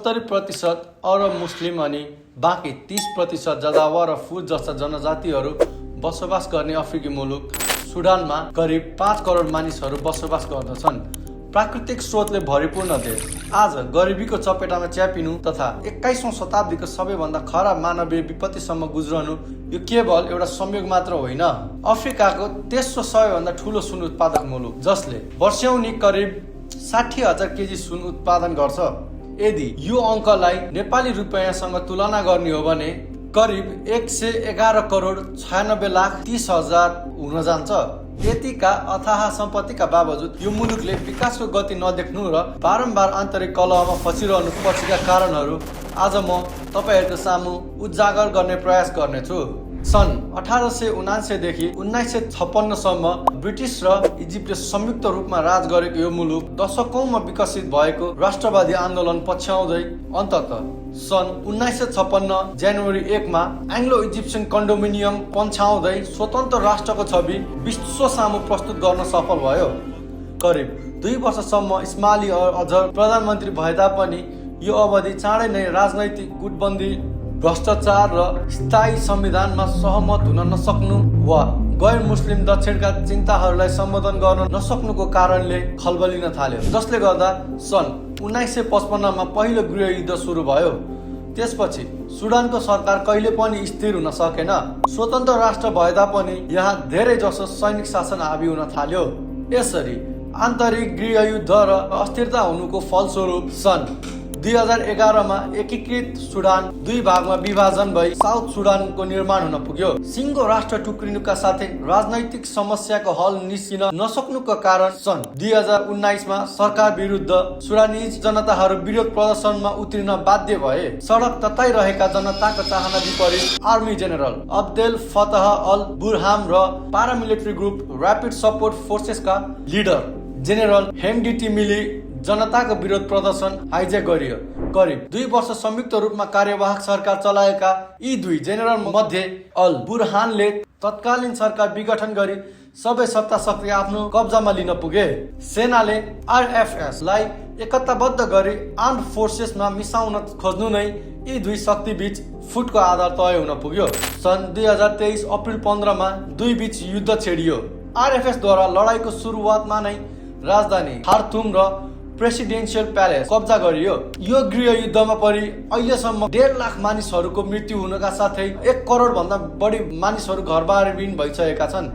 70% अरब मुस्लिम अनि बाँकी 30% जाजावा र फुज जस्ता जनजातिहरू बसोबास गर्ने अफ्रिकी मुलुक सुडानमा करिब 5 करोड मानिसहरू बसोबास गर्दछन्। प्राकृतिक स्रोतले भरिपूर्ण देश आज गरिबीको चपेटामा च्यापिनु तथा 21औं शताब्दीको सबैभन्दा खराब मानवीय विपत्तिसम्म गुज्रनु यो केवल एउटा संयोग मात्र होइन। अफ्रिकाको तेस्रो सबैभन्दा ठूलो सुन उत्पादक मुलुक जसले वर्षौनी करिब 60,000 केजी सुन उत्पादन गर्छ। यदि यो अङ्कलाई नेपाली रुपैयाँसँग तुलना गर्ने हो भने करिब 111 करोड 96 लाख 30 हजार हुन जान्छ। यतिका अथाह सम्पत्तिका बावजुद यो मुलुकले विकासको गति नदेख्नु र बारम्बार आन्तरिक कलहमा फसिरहनु पछिका कारणहरू आज म तपाईहरूको सामु उजागर गर्ने प्रयास गर्नेछु। सन् 1879 देखि 1956 सम्म ब्रिटिस र इजिप्टले संयुक्त रूपमा राज गरेको यो मुलुक दशकौंमा विकसित भएको राष्ट्रवादी आन्दोलन पछ्याउँदै अन्ततः सन् 1956 जनवरी 1 मा एङ्ग्लो इजिप्सियन कन्डोमिनियम पन्छाउँदै स्वतन्त्र राष्ट्रको छवि विश्व सामु प्रस्तुत गर्न सफल भयो। करिब 2 वर्षसम्म इस्माइली अजहर प्रधानमन्त्री भए तापनि यो अवधि चाँडै नै राजनैतिक गुटबन्दी, भ्रष्टाचार र स्थायी संविधानमा सहमत हुन नसक्नु वा गैर मुस्लिम दक्षिणका चिन्ताहरूलाई सम्बोधन गर्न नसक्नुको कारणले खलबलिन थाल्यो, जसले गर्दा सन् 1955 मा पहिलो गृहयुद्ध सुरु भयो। त्यसपछि सुडानको सरकार कहिले पनि स्थिर हुन सकेन। स्वतन्त्र राष्ट्र भए तापनि यहाँ धेरै जसो सैनिक शासन हावी हुन थाल्यो। यसरी आन्तरिक गृहयुद्ध र अस्थिरता हुनुको फलस्वरूप सन् 2011 मा एकीकृत सुडान 2 भागमा विभाजन भई साउथ सुडानको निर्माण हुन पुग्यो। सिङ्गो राष्ट्र टुक्रिनुका साथै राजनैतिक समस्याको हल निस्किन नसक्नुको कारण सन् 2019 मा सरकार विरुद्ध सुडानीज जनताहरू विरोध प्रदर्शनमा उत्रिन बाध्य भए। सडक तताइरहेका जनताको चाहना विपरीत army general Abdel Fattah al Burhan र पारामिलिट्री ग्रुप ऱ्यापिड सपोर्ट फोर्सेसका लिडर जेनरल हेमडीटी मिली जनताको विरोध प्रदर्शन हाइज्याक गरियो। करिब 2 वर्ष संयुक्त रूपमा कार्यवाहक सरकार चलाएका यी 2 जेनरल मध्ये अल बुरहानले तत्कालीन सरकार विघटन गरी सबै सत्ता शक्ति आफ्नो कब्जामा लिन पुगे। सेनाले आरएफएस लाई एकताबद्ध गरी आर्म्ड फोर्सेसमा मिसाउन खोज्नु नै यी 2 शक्ति बीच फुटको आधार तय हुन पुग्यो। सन् 2023 अप्रिल 15 मा 2 बीच युद्ध छेडियो। आरएफएस द्वारा लडाईँको सुरुवातमा नै राजधानी खार्तुम र प्रेसिडेन्सियल प्यालेस कब्जा गरियो। यो गृहयुद्धमा परि अहिलेसम्म 1.5 लाख मानिसहरूको मृत्यु हुनका साथै 1 करोड भन्दा बढी मानिसहरू घरबारविहीन भइसकेका छन्।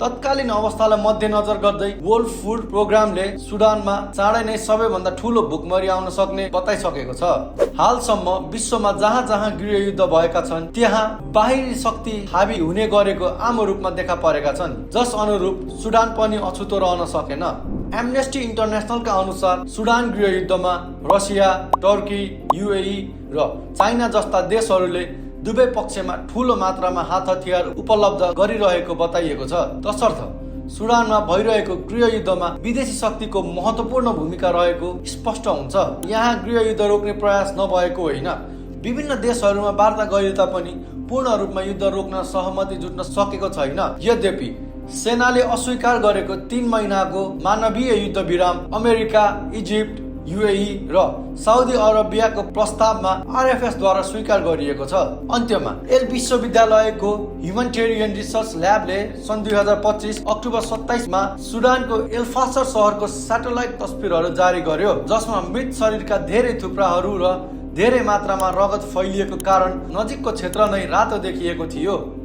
तत्कालीन अवस्थालाई मध्यनजर गर्दै वर्ल्ड फुड प्रोग्रामले सुडानमा चाँडै नै सबैभन्दा ठूलो भुकमरी आउन सक्ने बताइसकेको छ। हालसम्म विश्वमा जहाँ जहाँ गृहयुद्ध भएका छन् त्यहाँ बाहिरी शक्ति हावी हुने गरेको आम रूपमा देखा परेका छन्, जस अनुरूप सुडान पनि अछुतो रहन सकेन। एमनेस्टी इन्टरनेसनलका अनुसार सुडान गृहयुद्धमा रसिया, टर्की, युएई र चाइना जस्ता देशहरूले दुवै पक्षमा ठूलो मात्रामा हात हतियार उपलब्ध गरिरहेको बताइएको छ। तसर्थ सुडानमा भइरहेको गृहयुद्धमा विदेशी शक्तिको महत्त्वपूर्ण भूमिका रहेको स्पष्ट हुन्छ। यहाँ गृहयुद्ध रोक्ने प्रयास नभएको होइन। विभिन्न देशहरूमा वार्ता गरिए तापनि पूर्ण रूपमा युद्ध रोक्न सहमति जुट्न सकेको छैन। यद्यपि सेनाले अस्वीकार गरेको 3 महिनाको मानवीय युद्ध विराम अमेरिका, इजिप्ट, युएई र साउदी अरबियाको प्रस्तावमा आरएफएस द्वारा स्वीकार गरिएको छ। अन्त्यमा एल विश्वविद्यालयको ह्युमनिटेरियन रिसर्च ल्याबले सन् 2025 अक्टोबर 27 मा सुडानको एलफासर सहरको स्याटेलाइट तस्बिरहरू जारी गर्यो, जसमा मृत शरीरका धेरै थुप्राहरू र धेरै मात्रामा रगत फैलिएको कारण नजिकको क्षेत्र नै रातो देखिएको थियो।